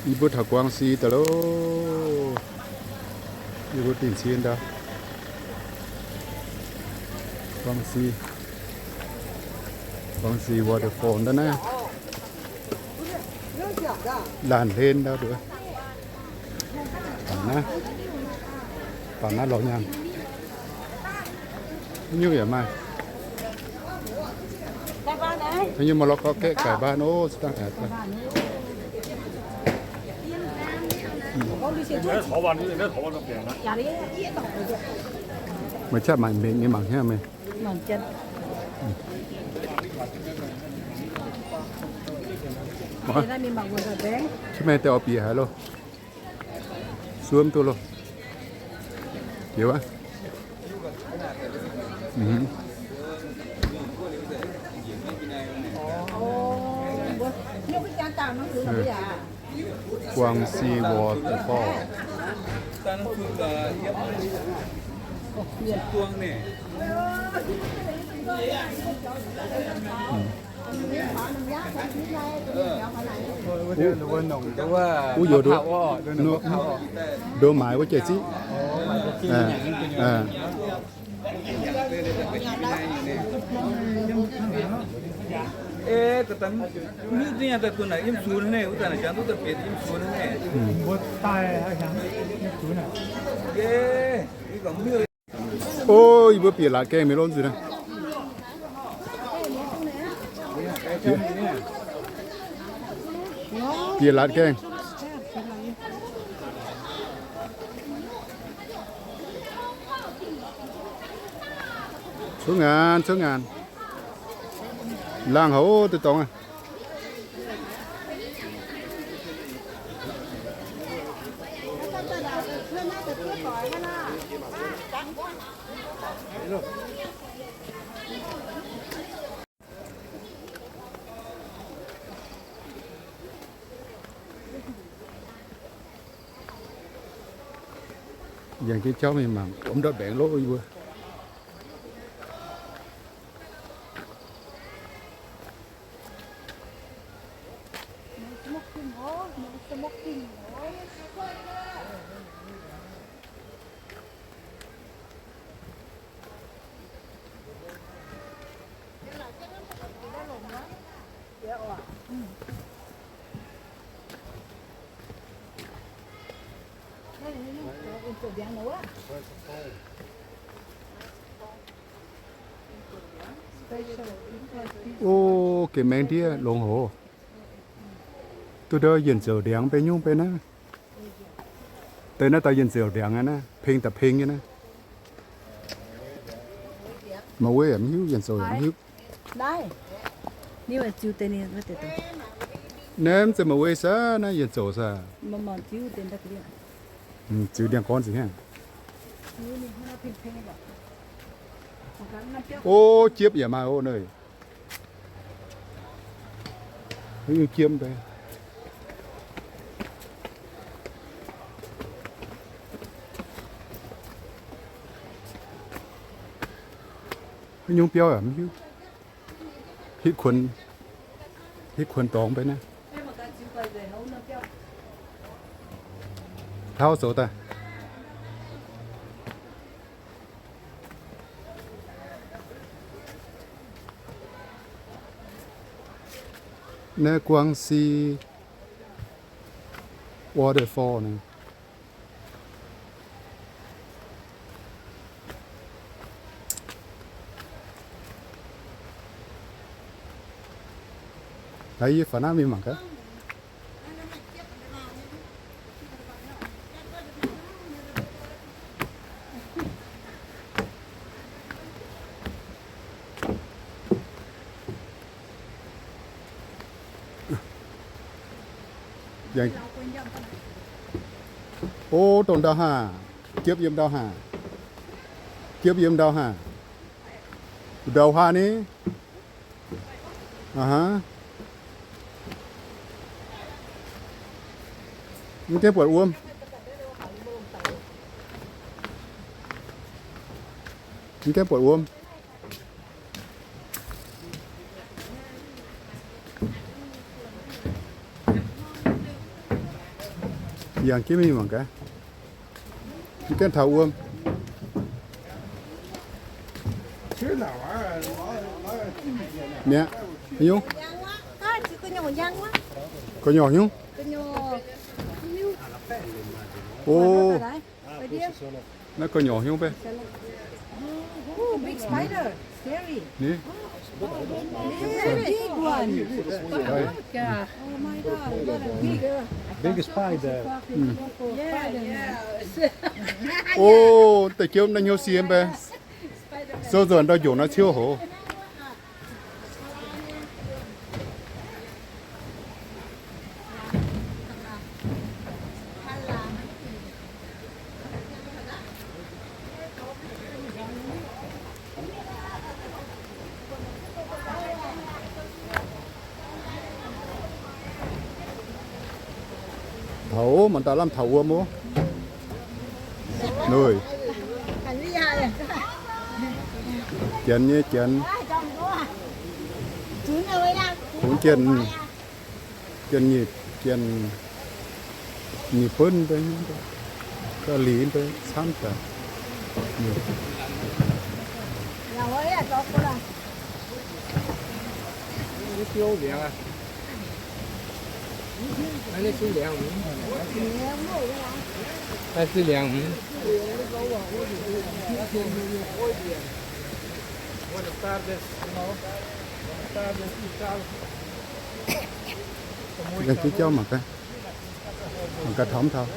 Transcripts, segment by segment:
Yie mbuo taux Guangxi daaih loh. Yie mbuo dingh cien ndau. Guangxi, Guangxi waterfall ndau naaiv. Laanh hlen ndau duqv. Baac naaiv, baac naaiv lorz nyaanh. Nyungc yaac maaih. Nyungc maaih lorz gorx gaeqv gaaic mbaan ov, se dangh aeqv, meih qaqv maaic mbenc nyei mangc hnyouv meih. Qiex maengh deix oix bieqc haaix loh? Suonv duqv loh. Bieqc wuov. Guangxi waterfall. Wuov youz ndoqv maaiz wuov jiex ziqv. O, yie mbuo bieqc laatc gaengh mingh lov nzuih naaiv. Bieqc laatc gaengh. Cuotv ngaanc, cuotv ngaanc. Laangh haic ov, deix dorngx aac. Yangh jienv jauv mingh mangc, wuom ndortv mbaengx loh yie mbuo. O, gengh maeng ndiev longx haic. Duqv ndau yienh zoux ndiangx mv bei nyungc bei naaiv. Deix naaiv dauh yienh zoux ndiangx aqv naaiv, peng daaih peng nyei naaiv. Maaih wuov yaac mv hiuv, yienh zoux yaac mv hiuv. Naaiv mv zeiz maaih wuov saah, naaiv yienh zoux saah. Ziux ndiangx gorn zingh hnyangx. O, jiepv yaac maaih o, naaiv nyungc jiepv deix. Naaiv nyungc biauv yaac mv hiuv. Hitv kuonx, hitv kuonx dorngx mv bei naaiv. Taux zoux daaih. Naaiv Guangxi waterfall naaiv. Haiz yie faaux naaiv mingh mangc gaax. O, dongh ndau haav, jiepv yiem ndau haav, jiepv yiem ndau haav, ndau haav ni. Mv gaengh buatc wuom, mv gaengh buatc wuom. Yangh jienv mingh mangc gaax. Mv gaengh taux wuom. Mi'aqv, nyungc. Gu'nyuoz nyungc. O, naaiv gu'nyuoz nyungc beiv. Ni. O, deix jiouv naaiv hnyouv sie mv bei. Sou nzuonx ndau njongc naaiv ciouv hoc. Taux mangc daaih lamh taux wuom oc. Nui. Janx nyei janx. Kungx janx, janx nyic, janx nyic bunv mbe, ga'lix mbe camv daaih. Yangh jienv jauv mangc gaax, mangc gaax taux mv taux.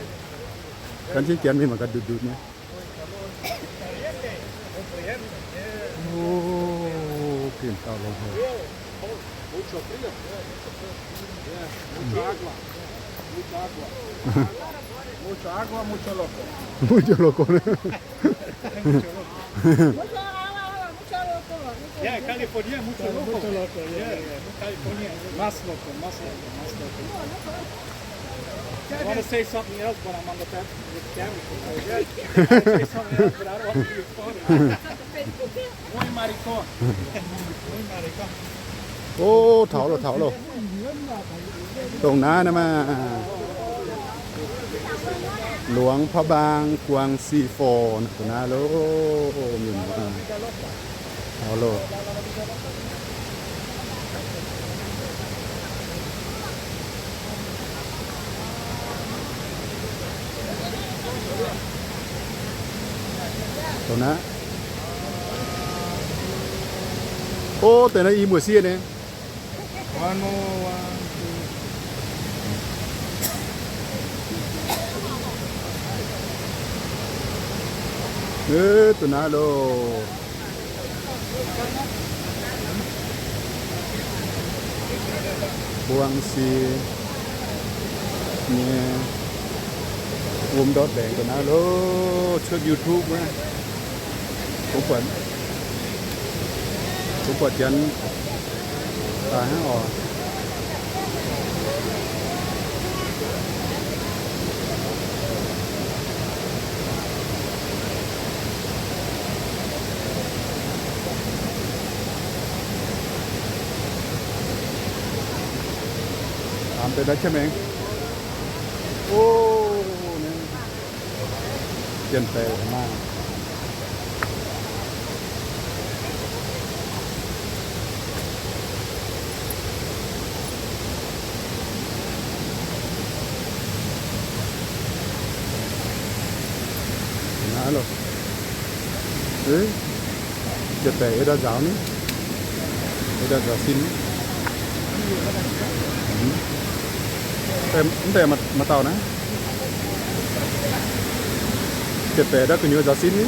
Gan jienv janx mingh mangc gaax ndutc ndutc nyei. O, gengh dauh longx haic. Mucho loco. Yeah, California, mucho loco. Yeah, yeah, California, más loco, más loco, más loco. I want to say something else, but I'm on the bed with camera. I want to say something else, but I don't want to be recorded. Muy maricón. Muy maricón. O, taux loh, taux loh. Dongh naaiv naaiv maah, Luangx Paa Mbaang Guangxi Falls, dongh naaiv loh, mienh muoz. Taux loh. Dongh naaiv. O, deix naaiv i muoz-sieqv nyei. Ov, dongh naaiv loh. Guangxi nyei Wuom ndortv mbaengx ga'naaiv loh, cuotv YouTube wuov. Mbuo buatc, mbuo buatc janx daaih hnangv oc. Hnamv deix naaiv jienv maengx. O, jien-baeqc maah. Naaiv loh. Jien-baeqc ei ndau nzaaux ni, ei ndau nzaaux sin. Mv deix maaih dauh naaiv. Jien-baeqc ndau gu'nyuoz nzaaux sin ni.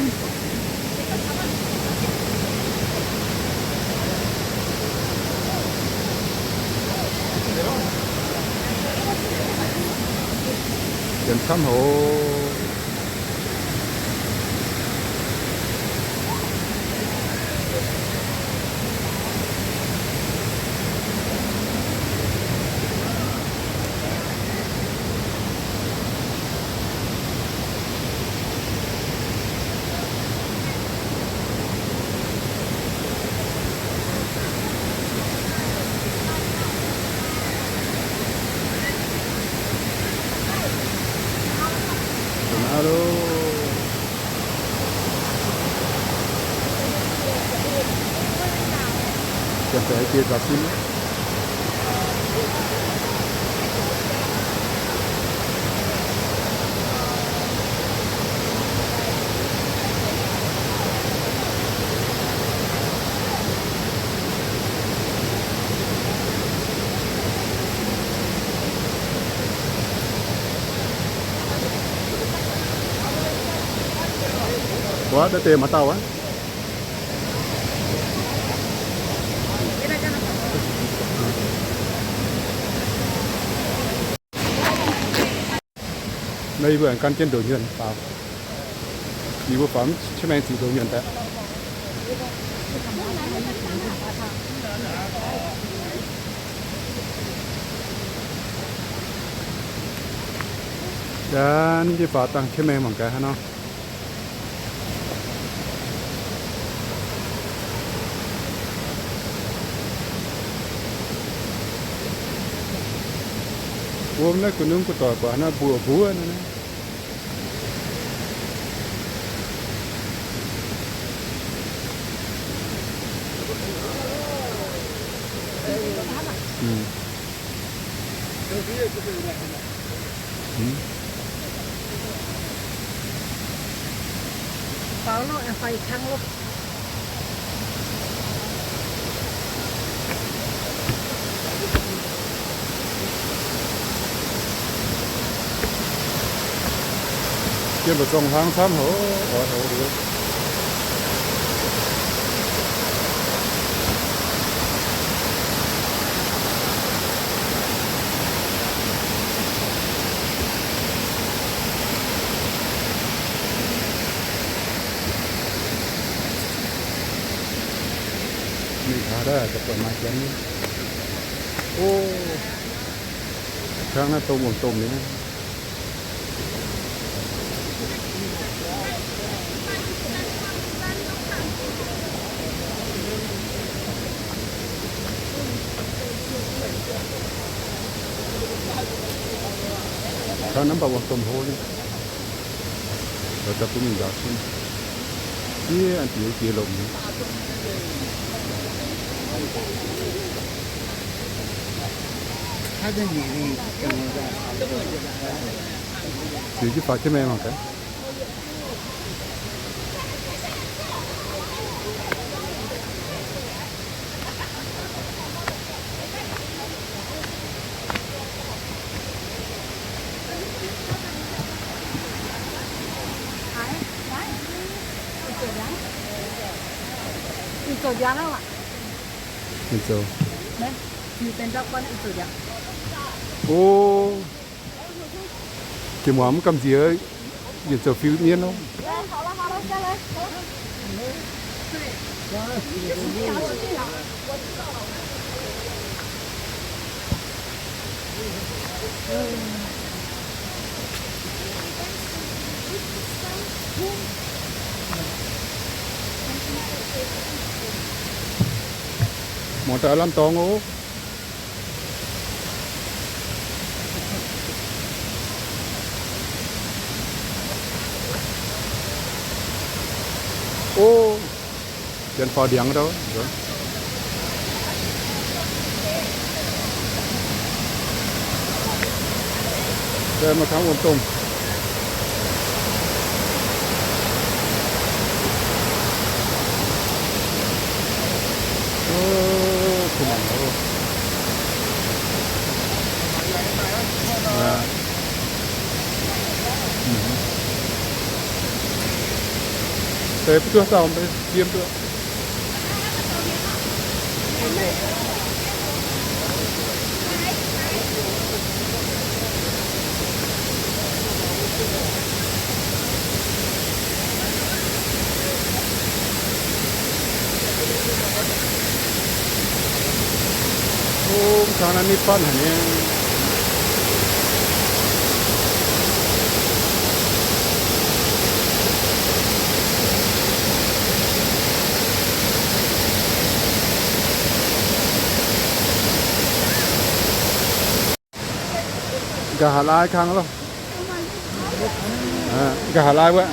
Janx camv haic. Alo. Jien-baeqc jiex nzaaux sin. Wuov, naaiv deix maaih dauh wuov. Naaiv yie mbuo aengx gan jienv ndoqc nyuonh faaux. Yie mbuo faaux mv jienv maengx ziqc ndoqc nyuonh daaih. Janx yie faaux dangh jienv maengx mangc gaax haaix nor. Wuom naaiv gu'nungv gu'doic buatc naaiv mbuoqc mbuov naaiv. Yie mbuo zong hlang camv haic, oix haic oc. Mingh taux daaih daaih buatc maaih janx. O, hnangv naaiv domh wuom-domh nyei. Hnangv naaiv mv baac wuom-domh hlo nyei. Zoux daaih bun mingh nzaaux sin. Fiev an diex jiex lomc nyei. Ziux jienv faaux jienv maengx mangc gaax. Ninh zoux. O, jiex muangx mv gamh nziex. Yietc zoux fiu mienv nor. Muangx daaih lamh dorngx oc. O, janx faaux ndiangx daaih. Maiv kangv wuom-domh. Deix mv duqv dauh, mv baac ziem duqv. O, mv kangv naaiv nitv fatv haic nyei. Nqa'haav laai kangv loh. Nqa'haav laai wuov.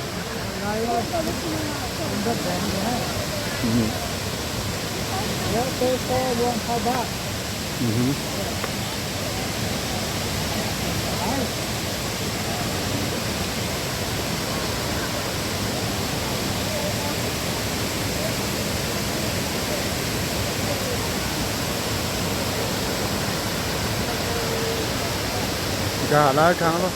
Nqa'haav laai kangv loh.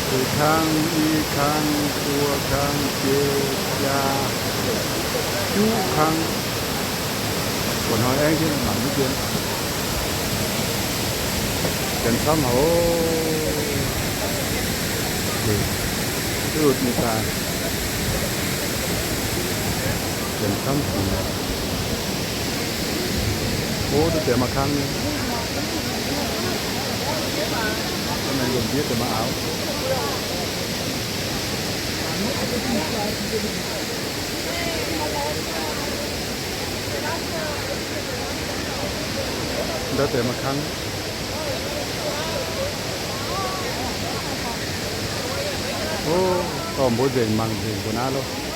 Deix kangv, i kangv, buo kangv, biei, biaa, juqv kangv. Buatc hnoi aengv jienv mangc mv jien. Janx camv haic oc. Duqv nyei daaih. Janx camv haic. O, duqv deix maaih kangv nyei. Mv lomh ndiev deix maaih aaux. Ndau deix maaih kangv. O, dorh mbuo nzengc mangc nzengc mbuo naaiv loh.